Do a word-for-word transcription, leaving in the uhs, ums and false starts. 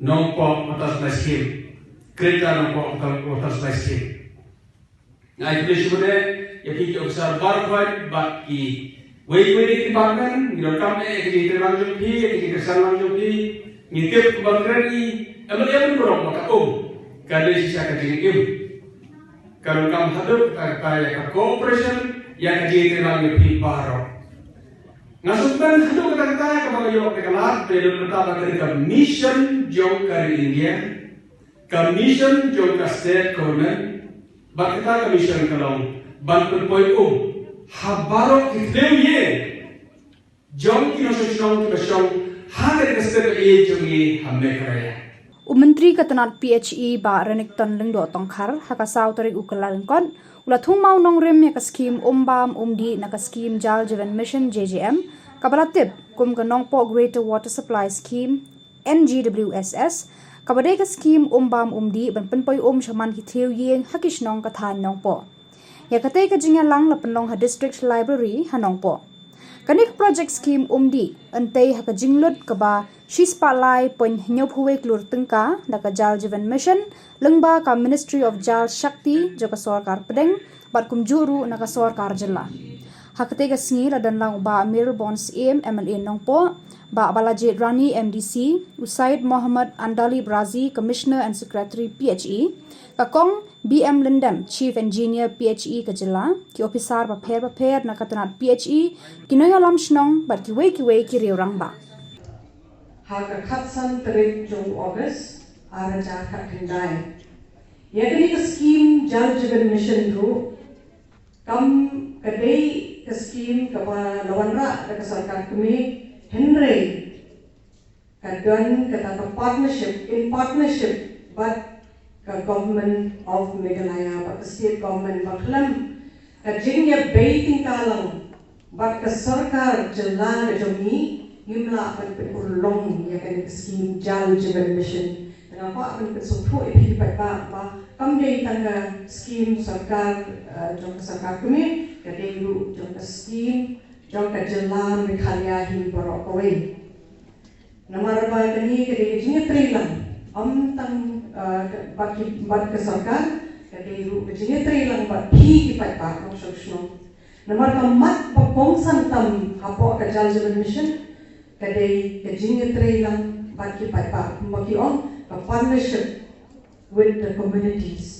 Nongpoh Water Supply Scheme. Greater Nongpoh Water Supply Scheme. Nga ai khublei shibun ïa phi ki officer baroh bad ki wei ki wei ki department, ngi donkam eh ïa ka jingïatreilang jong phi, ïa ka jingkyrshan lang jong phi. Ngi tip kumba kren i M L A baroh ba ka um ka dei shisha ka jingim. Ka donkam haduh katta katta ïa ka cooperation, ïa ka jingïatreilang jong phi baroh. Nga sngewthuh haduh katta katta kaba nga ïoh ka lad, te don katta ba ka dei ka mission jong ka ri India, ka mission jong ka state government, bad kata ka mission ka long ban pynpoi um ha baroh ki thliew ïing jong ki nongshong shnong kiba shong ha kane ka state ïing jong ngi ha Meghalaya. U Myntri ka tnat P H E Bah Renikton Lyngdoh Tongkhar ha ka saw tarik u Kyllalyngkot u la thung maw nongrim ïa ka skhim Um Bam Um Dih na ka skhim Jal Jeevan Mission J J M, kaba la tip kum ka Nongpoh Greater Water Supply Scheme N G W S S, kaba dei ka skhim um bam um dih ban pynpoi um sha man ki thliew ïing ha ki shnong ka thaiñ Nongpoh. Ïa katei ka jingïalang la pynlong ha District Library ha Nongpoh. Kane ka project skhim um dih yn tei ha ka jinglut kaba shispah lai point hynñiewphew wei klur tyngka da ka Jal Jeevan Mission lyngba ka Ministry of Jal Shakti jong ka sorkar pdeng bad kumjuh ruh na ka sorkar jylla. Ha katei ka sngi la don lang u Bah Mayralborn Syiem, M L A Nongpoh, Bah Balajied Rani, M D C, u Syed Mohammad Andalib Razi, Commissioner and Secretary P H E, ka Kong B M Lyndem, Chief Engineer P H E ka jylla, ki ophisar bapher bapher na ka tnat P H E, ki nongïalam shnong bad kiwei kiwei ki riew rangbah. Ha ka khatsan tarik jong u August ar hajar khatkhyndai. Ïa kane ka skhim Jal Jeevan Mission ruh kam ka dei ka skhim kaba la wanrah da ka sorkar kmie, hynrei ka don kata ka partnership, in partnership bad ka Government of Meghalaya bad ka State Government, ba khlem ka jingïabei tyngka lang bad ka sorkar jylla ka jong ngi, ngim lah ban pynurlong ïa kane ka skhim Jal Jeevan Mission. Te nga kwah ban pynsngewthuh ïa phi paidbah ba kam dei tang ka skhim sorkar, eh, jong ka sorkar kmie, ka dei ruh jong ka skhim jong ka jylla Meghalaya hi baroh kawei. Namar ba kane ka dei ka jingïatreilang, ym tang, eh, ka, bad ki, bad ka sorkar, ka dei ruh ka jingïatreilang bad phi ki paidbah nongshong shnong. Namar ka mat ba kongsan tam hapoh ka Jal Jeevan Mission ka dei ka jingïatreilang bad ki paidbah, kumba ki ong, ka partnership with the communities.